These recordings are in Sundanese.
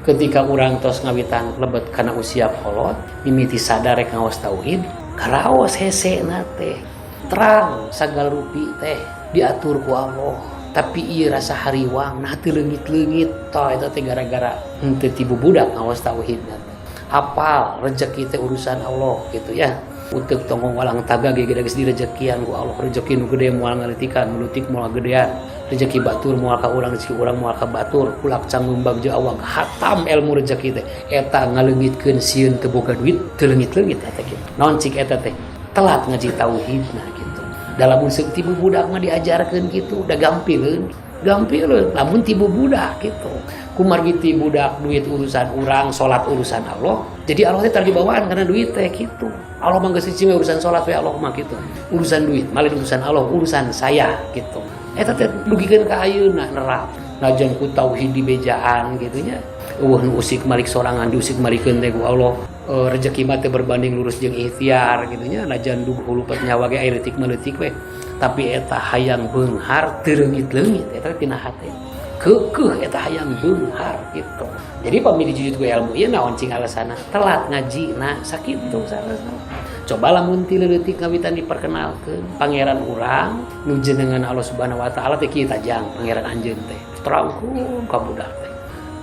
Ketika urang tos ngawitan lebet kana usia kolot, mimiti sadar rek ngaos tauhid, karaos hese na teh. Terang sagala rupi teh diatur ku Allah. Tapi ieu rasa hariwang nah teu leungit-leungit tah eta teh gara-gara henteu ti bubudak ngaos tauhid na teh. Apal rezeki teh urusan Allah gitu ya. Utek tonggong walang taga ge geus direzekian ku Allah. Rezeki nu gede moal ngalitikan, nu leutik moal gedean. Rezeki batur moal ka urang, rezeki urang moal ka batur. Kulak canggung bagja awang hatam ilmu rezeki teh. Eta ngaleungitkeun sieun teu boga duit, teu leungit-leungit eta kitu. Naon cik eta teh? Telat ngaji tauhidna gitu. Da lamun seuk ti bubudak mah diajarkeun kitu, da gampileun. Gampileun lamun ti bubudak gitu. Kumargi ti budak duit urusan urang, salat urusan Allah. Jadi Allah teh tar dibawaan karena duit teh gitu. Allah mah geus cicing urusan salat we Allah mah gitu. Urusan duit, malin urusan Allah, urusan saya gitu. Eta teh dugikeun ka ayeuna nerap. Najan ku tauhid di bejaan gitu nya. Eueuh nu usik malik sorangan diusik malikeun teh ku Allah. Rezeki mah teh berbanding lurus jeung ikhtiar gitu nya. Najan duh hulupet nyawa ge aya leutik mah leutik we. Tapi eta hayang beunghar teu leungit-leungit eta tina hate. Keukeuh eta hayang beunghar gitu. Jadi pamili jujut ku ilmu ieu naon cing alasana telat ngajina sakitu salasana. Coba lamun ti leutik ngawitan diperkenalkeun pangeran urang nu jenengan Allah Subhanahu wa taala teh kieu tajang pangeran anjeun teh. Terangkeun ka budak teh.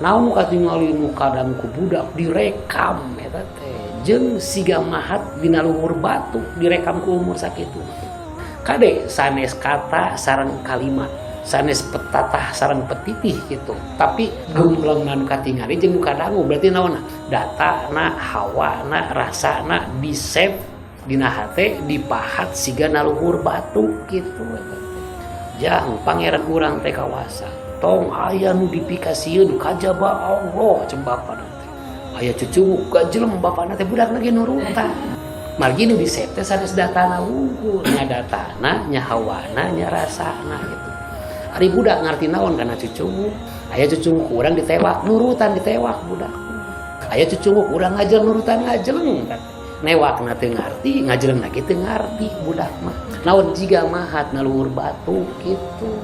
Naon nu katingali nu kadang ku budak direkam eta teh jeung siga mahat dina luhur batu direkam ku umur sakitu. Kade sanes kata sareng kalimat, sanes petatah sareng petitih gitu. Tapi gemblengan katingali jeung nu kadangu berarti naonna? Datana, hawana, rasana di-save dina hate dipahat siga naluhur batu gitu. Jang pangeran urang teh kawasa. Tong aya nu dipikasieun kajaba Allah cem bapana teh. Aya cucunguk gajelem bapana teh budak ge nurutan. Margi nu di-save teh sanes datana wungkul, nya datana, nya hawana, nya rasana gitu. Ari budak ngarti naon kana cucunguk. Aya cucunguk urang ditewak, nurutan ditewak budak. Aya cucunguk urang ngajeleng nurutan ngajeleng. Newakna teu ngarti, ngajelengna ge teu ngarti budak mah. Naon jiga mahat na luhur batu gitu.